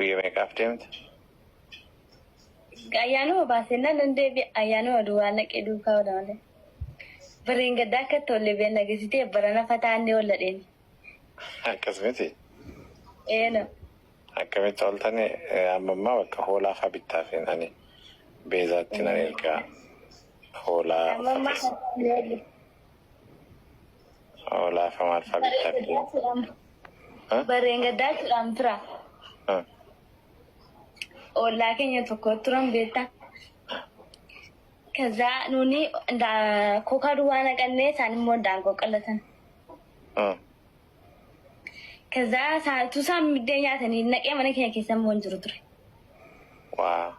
Guyya meeqaaf deemte? Ayyaanuma baasennaan nan deebi'a. Ayyaanuma duwwaa naqee duukaa oola malee. Barreen gaddaa akka itti oolle beenna geessitee barana fataannee oolla dheeni. Akkas miti. Eena. Akkamitti ooltani amma ammaa bakka hoolaa faa bittaafin ani beezaatti nan ergaa hoolaa Amma ammaa uffatas fataannee oolle. hoolaa fa maal faa Barreen bittaaf gaddaa deema. jedhama. Barreen gaddaa jedhamu tura. Ollaa keenya tokko turan beektaa. Kazaa nuuni kookaa duwwaa naqannee isaan immoo daangoo qalatan. Kazaa utuu isaan biddeen nyaatanii naqee mana keenya keessa immoo hin jiru ture. Waa.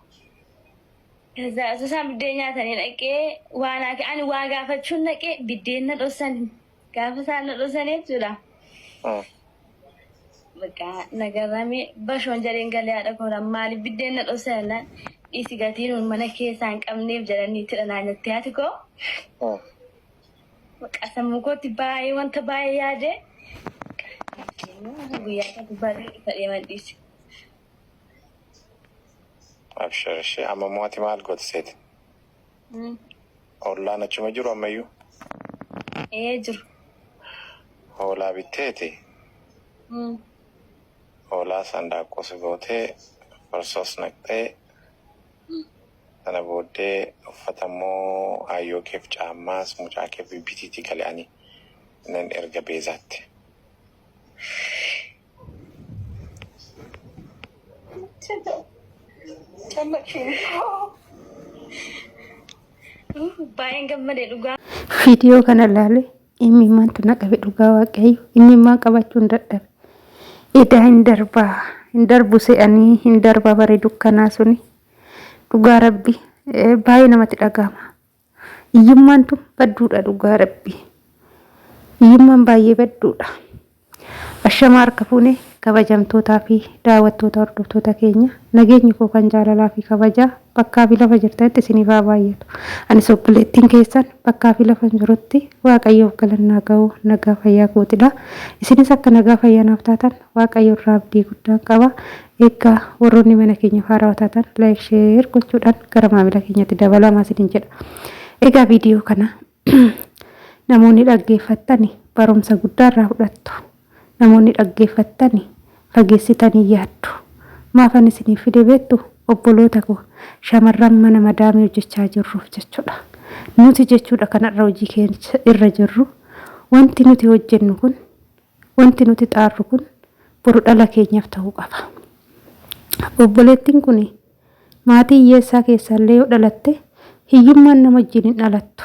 Kazaa utuu isaan biddeen nyaatanii dhaqee waan ani waa gaafachuun dhaqee biddeen na dhossan. Gaafa isaan na dhossan jechuudha. Bakka nagarrame bashoon jedheen galee haadha koodhaan maaliif biddeen na dhossan jennaan dhiisi gatii nuun mana keessaa hin qabneef jedhanii itti dhanaa jettee haati koo. Bakka sammuu kootti baay'ee wanta baay'ee yaade guyyaa tokko barree dhufa deeman dhiise. Abshir ishee amma immoo ati maal goote seete? Ollaan achuma jiru ammayyuu? Ee jiru. Hoolaa bitteeti? Hoolaa san daaqqoos gootee farsoos naqxee sana booddee uffata immoo aayyoo keef caammaas mucaa keef bibbitiitii gale ani nan erga beezaatti. Baay'een gammade dhugaa. Viidiyoo kana ilaale imimmaantu na qabe dhugaa waaqayyo imimmaan qabachuun dadhabe. Edaa hin darbaa hin darbu se'anii hin darbaa bare dukkanaa suni dhugaa rabbi baay'ee namatti dhaga'ama. Hiyyummaan tun badduudha dhugaa rabbi. Hiyyummaan baay'ee badduudha. Ashamaa harka fuune kabajamtootaa fi daawwattoota hordoftoota keenya nageenyi koo kan jaalalaa fi kabajaa bakkaa fi lafa jirtanitti isiniif haa baay'atu. Anis obboleettiin keessan bakkaa fi lafa jirutti Waaqayyoof galannaa ga'u nagaa fayyaa kootidha. Isinis akka nagaa fayyaa naaf taatan Waaqayyo irraa abdii guddaan qaba. Eeggaa warroonni mana keenya haarawaa taatan like share gochuudhaan gara maamila keenyatti dabalamaa isiniin jedha. Egaa viidiyoo kana namoonni dhaggeeffattani barumsa guddaa irraa fudhattu. Namoonni dhaggeeffattani fageessitanii yaaddu. Maafan isiniif fide beektu obboloota koo shamarran mana madaamii hojjechaa jirruuf jechuudha. Nuti jechuudha kanarra hojii keenya irra jirru wanti nuti hojjennu kun Wanti nuti xaarru kun boru dhala keenyaaf ta'uu qaba. Obboleettiin kun maatii hiyyeessaa keessaallee yoo dhalatte hiyyummaan nama wajjin hin dhalattu.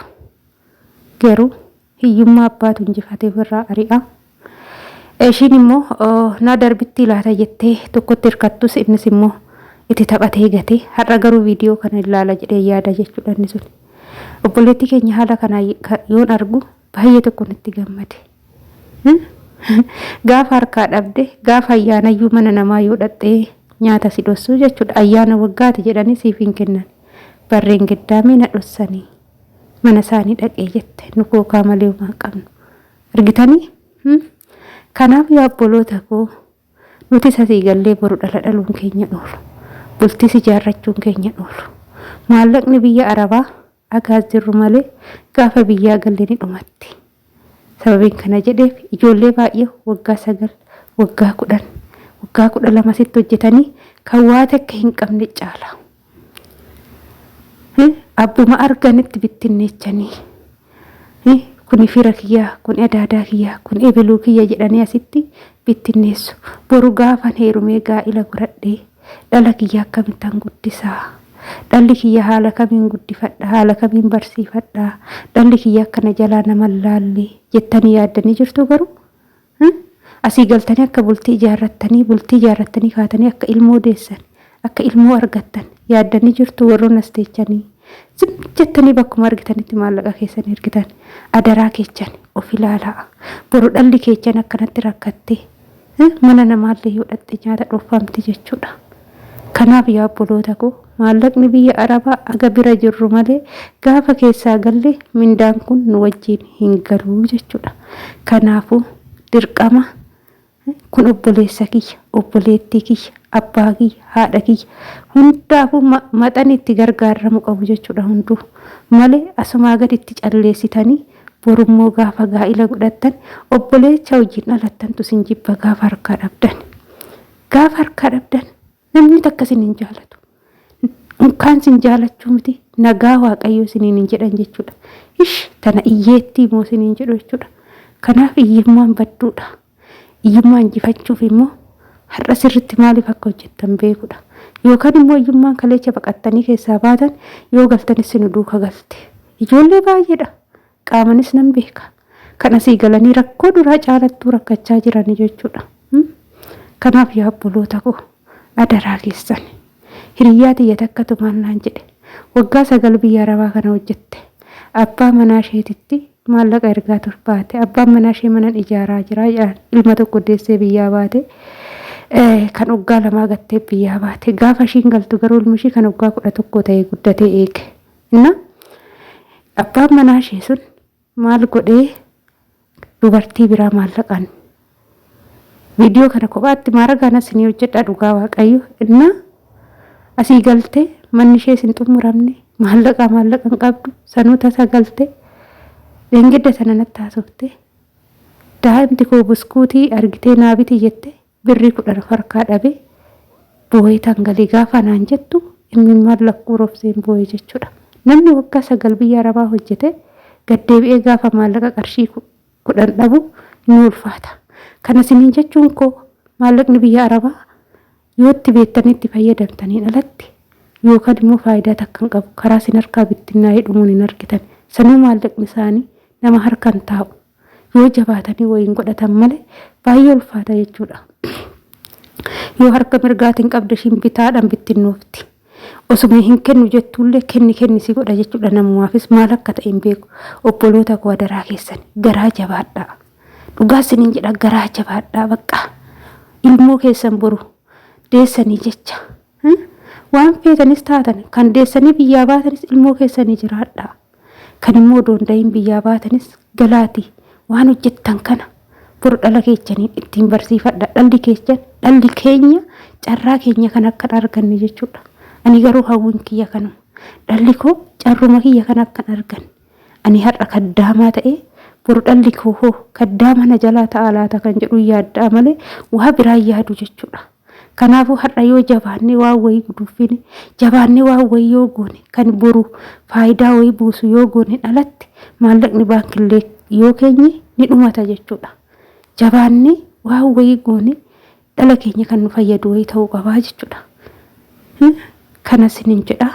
Garuu hiyyummaa abbaatu injifatee ofirraa ari'a. Ishiin immoo naa darbittii laata jettee tokkotti hirkattus innis immoo itti taphatee gate. Har'a garuu viidiyoo kana ilaala jedhee yaada jechuudha inni sun. Obboleettii keenya haala kanaa yoon argu baay'ee tokko natti gammade. Gaafa harkaa dhabde gaafa ayyaanayyuu mana namaa yoo dhaqxee nyaata si dhossuu jechuudha. Ayyaana waggaati jedhanii siif hin kennan. Barreen giddaamee na dhossanii mana isaanii dhaqee jette nu kookaa malee homaa hin qabnu. Argitanii? Kanaaf yaa obboloota koo nutis asii gallee boru dhala dhaluun keenya oolu. Bultis ijaarrachuun keenya oolu. Maallaqni biyya Arabaa Agaas jirru malee gaafa biyyaa galle ni dhumatti. Sababiin kana jedheef ijoollee baay'ee waggaa 9, waggaa 10, waggaa 12 asitti hojjetanii kan waa takka hin qabne caala. Abbuma arganitti bittinneechanii kuni fira kiyya, kun adaadaa kiyya, kun ebeluu kiyya jedhanii asitti bittinneessu. Boru gaafan heerumee gaa'ila godhadhee Dhala kiyya akkamittan guddisa? Dhalli kiyya haala kamiin guddifadha? Haala kamiin barsiifadha? Dhalli kiyya akka na jalaa nama hin laalle jettanii yaaddanii jirtuu garuu? Asii galtanii akka bultii ijaarrattanii, bultii ijaarrattanii kaatanii akka ilmoo deessan, akka ilmoo argattan yaaddanii jirtuu warroon as teechanii? Zim jettanii bakkuma argitanitti maallaqa keessan ergitan. Adaraa keechan of ilaalaa. Boru dhalli keechan akkanatti rakkattee Mana namaallee yoo dhaqxe nyaata dhorfamti jechuudha. Kanaaf yaa obboloota koo maallaqni biyya Arabaa aga bira jirru malee gaafa keessaa galle mindaan kun nu wajjin hin galu jechuudha. Kanaafuu dirqama Kun obboleessa kiyya, obboleettii kiyya, abbaa kiyya, haadha kiyya. Hundaafuu maxani itti gargaaramu qabu jechuudha hunduu. Malee asumaa gaditti calleessitanii borummoo gaafa gaa'ila godhattan obboleecha wajjin dhalattantu isin jibba gaafa harkaa dhabdan. Gaafa harkaa dhabdan namni takka isin hin jaalatu. Unkaan sin jaalachuu miti nagaa waaqayyoo isiniin hin jedhan jechuudha. Ish tana iyyeettii immoo isiniin jedhu jechuudha. Kanaaf iyyummaan badduudha. Iyyummaa injifachuuf immoo har'a sirritti maaliif akka hojjettan beekuudha. Yookaan immoo iyyummaan kaleecha baqattanii keessaa baatan yoo galtanis sinu duuka galte. Ijoollee baay'eedha. Qaamanis nan beeka. Kan asii galanii rakkoo duraa caalattuu rakkachaa jirani jechuudha. Kanaaf yaa obboloota koo adaraa keessan. Hiriyyaa tiyya takkatu maal naan jedhe. Waggaa 9 biyya Arabaa kana hojjette. Abbaa manaa isheetitti maallaqa ergaa tur baate. Abbaan manaa ishee manan ijaaraa jira jedhaan. Ilma tokko deessee biyyaa baate. Kan waggaa lamaa gattee biyyaa baate. Gaafa ishiin galtu garuu ilmi ishii kan waggaa 11 ta'e guddatee eege. Inna abbaan manaa ishee sun maal godhee dubartii biraa maallaqaan viidiyoo kana kophaatti maaragaan asinii hojjedhaa dhugaa waaqayyo inna asii galte manni ishee sin xumuramne maallaqaa maallaqa hin qabdu sanuu tasa galte dhengedda sana natti haasofte daa'imti koo buskuutii argitee naa biti jette Birrii 10 of harkaa dhabe boo'eetan gale gaafa naan jettu imimmaan lakkuu roobseen boo'e jechuudha. Namni waggaa 9 biyya Arabaa hojjete gad deebi'ee gaafa maallaqa qarshii 10 dhabu ni ulfaata. Kana isiniin jechuun koo maallaqni biyya Arabaa yoo itti beektanii itti fayyadamtaniin alatti yookaan immoo faayidaa takka hin qabu. Karaa isin harkaa bittinnaa'ee dhumuun hin argitan. Sanuu maallaqni isaanii nama harka hin taa'u. Yoo jabaatanii wayiin godhatan malee baay'ee ulfaata jechuudha. Yoo harka mirgaatiin qabde ishiin bitaadhaan bittinnoofti. Osuma hin kennu jettuullee kenni kenni si godha jechuudha namumaafis maal akka ta'e hin beeku. Obboloota koo adaraa keessan garaa jabaadhaa. Dhugaa isiniin jedha garaa jabaadhaa bakka. Ilmoo keessan boru deessanii jecha. Waan feetanis taatan kan deessanii biyyaa baatanis ilmoo keessanii jiraadhaa. Kan immoo odoo hin dahin biyyaa baatanis galaatii waan hojjettan kana boru dhala keechaniin ittiin barsiifadha. Dhalli keechan dhalli keenya carraa keenya kan akka hin arganne jechuudha. Ani garuu hawwiin kiyya kanuma. Dhalli koo carruma kiyya kan akka hin arganne. Ani har'a kaddaamaa ta'ee boru dhalli koo hoo kaddaama na jalaa ta'a laata kan jedhu yaadda'a malee waa biraa yaadu jechuudha. Kanaafuu har'a yoo jabaannee waan wayii guduunfine, jabaannee waan wayii yoo goone, kan boru faayidaa wayii buusu yoo goone alatti maallaqni baankillee yoo keenye ni dhumata jechuudha. Jabaannee waan wayii goone dhala keenya kan nu fayyadu wayii ta'uu qabaa jechuudha. Kana isinin jedha.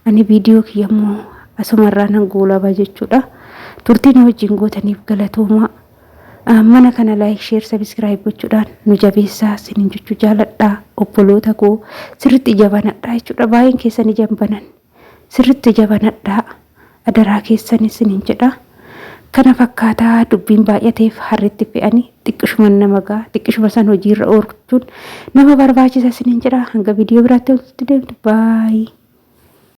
Ani viidiyoo kiyya immoo asumarraa nan goolaba jechuudha. Turtii nu wajjin gootaniif galatoomaa. Mana kana like, share, subscribe gochuudhaan nu jabeessaa isinin jechuu jaaladha. Obboloota koo sirriitti ija banadhaa jechuudha. Baay'een keessan ija hin banan. Sirriitti ija banadhaa. Adaraa keessan isinin jedha. Kana fakkaataa dubbiin baay'ateef harritti fe'anii xiqqishuman nama ga'a. Xiqqishuma san hojiirra oolchuun nama barbaachisa isinin jedha. Hanga viidiyoo biraatti walitti deemtu baay'ee.